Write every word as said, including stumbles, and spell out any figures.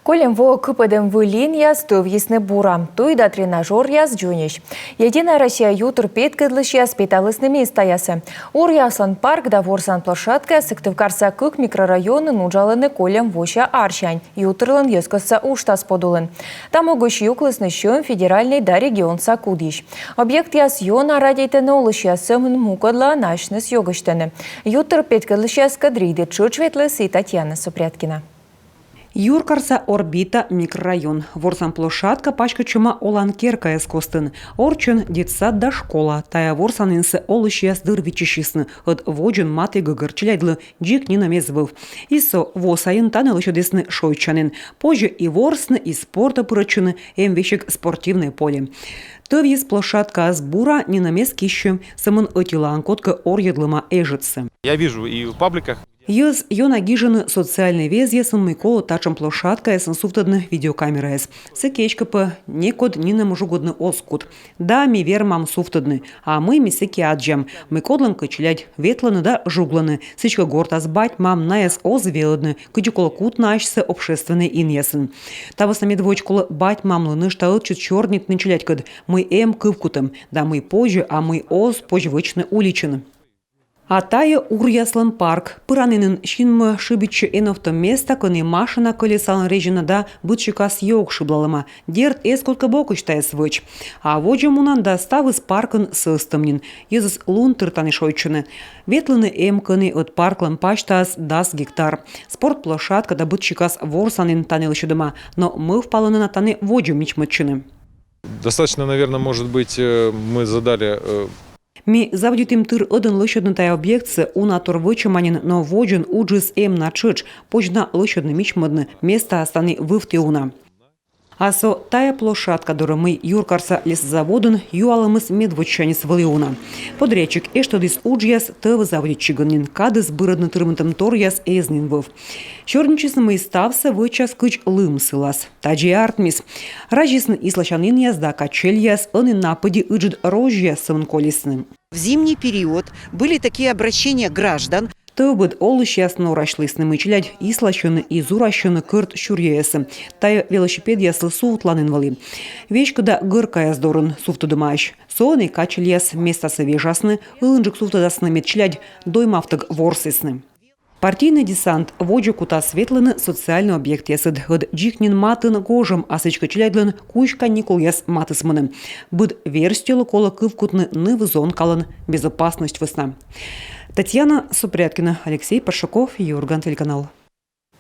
Кольӧм воӧ кыпӧдӧм выль инъяс тӧвйисны бура. Туй да тренажёръяс дзоньӧсь. «Единая Россия» ютыр петкӧдлысьяс петавлісны местаясӧ. Уръяслӧн парк да ворсан площадкаяс Сыктывкарса кык микрорайонын уджалӧны кольӧм вося арсянь ютырлӧн йӧзкостса уджтас подулын. Та могысь юклісны сьӧм федеральнӧй да регионса кудйысь. Объектъяс ёна радейтӧны олысьяс, сӧмын мукӧдлаын асьныс ёгӧсьтӧны. Ютыр петкӧдлысьяскӧд рейдӧ тшӧтш ветліс и Татьяна Супряткина. Юркарса «Орбита» микрорайон. Ворсан площадка паськӧдчӧма олан керкаяс костын. Орччӧн детсад да школа. Тайӧ ворсанінсӧ олысьяс дыр виччысисны, ӧд водзын матігӧгӧр челядьлы дзик нинӧм эз вӧв. И со во сайын тані лӧсьӧдісны шойччанін. Позьӧ и ворсны, и спортӧ пырӧдчыны, эм весиг спортивнӧй поле. Тӧвйис площадкаыс бура, нинӧм эз киссьы, сӧмын ӧтилаын кодкӧ орйӧдлӧма эжӧдсӧ. Я вижу и в пабликах. Йӧз ёна гижӧны социальнӧй везъясын, мый колӧ татшӧм площадкаясын сувтӧдны видеокамераяс. Сэки эськӧ пӧ некод нинӧм жугӧдны оз кут. Да, ми вермам сувтӧдны, а мый ми сэки аддзам, мый кодлӧнкӧ челядь ветлӧны да жуглӧны, сідзкӧ гортас бать-мам найӧс оз велӧдны, кыдзи колӧ кутны асьсӧ общественнӧй инъясын. Та вӧсна медводз колӧ бать-мамлы нӧшта ӧтчыд сёрнитны челядькӧд, мый эм кывкутӧм, да мый позьӧ, а мый оз позь вӧчны уличын. А тайӧ уръяслӧн парк. Пыранінын синмӧ шыбитчӧ эновтӧм места, кӧні машина кӧлесалӧн резина да быд сикас ёг шыблалӧма. Дерт, эз кодкӧ бокысь тайӧс вӧч. А водзӧ мунан да ставыс паркын сӧстӧм нин. Йӧзыс лун тыр тані шойччӧны. Ветлыны эм кӧні, ӧд парклӧн пасьтаыс дас гектар. Спорт площадка да быд сикас ворсанін тані лӧсьӧдӧма, но мӧвпалӧны на тані водзӧ мичмӧдчыны. Достаточно, наверное, может быть, э, мы задали, э, Ми заводитім тыр ӧдӧн лӧсьӧдны тайӧ объектсӧ, уна тор вӧчӧма нин, но водзын уджыс эм на тшӧтш, позьӧ на лӧсьӧдны, мичмӧдны, местаыс тані вывті уна. А со тайӧ площадка дорӧ, мый юркарса лесозаводын, юалӧмыс медводдзасяньыс вӧлі уна. Подрядчик эштӧдіс уджъяс тӧв заводитчигӧн нин, кадыс бырӧдны тырмытӧмторъяс эз нин вӧв. Сёрнитчисны, мый ставсӧ вӧчас кыдз лым сылас. Тадзи артмис. Разисны исласянінъяс да качельяс, ӧні на пыдди ыджыд розьяс сӧмын колисны. В зимний период были такие обращения граждан. Тӧвбыд олысьяс норасьлісны, мый челядь исласьӧны и зурасьӧны кӧрт сюръяясӧ. Тайӧ велосипедъяслы сувтланін вӧлі. Веськыда гӧркаяс дорын сувтӧдӧмаӧсь. Со ӧні качельяс местасӧ вежасны, ылынджык сувтӧдасны, мед челядь доймавтӧг ворсісны. Партийнӧй десант водзӧ кутас ветлыны социальнӧй объектъясӧд. Ӧд дзик нин матын гожӧм, а сідзкӧ челядьлӧн кузь каникулъяс матысмӧны. Быд верстьӧлы колӧ кывкутны ныв-зонкалӧн безопасность вӧсна. Татьяна Супряткина, Алексей Паршаков, «Юрган» телеканал.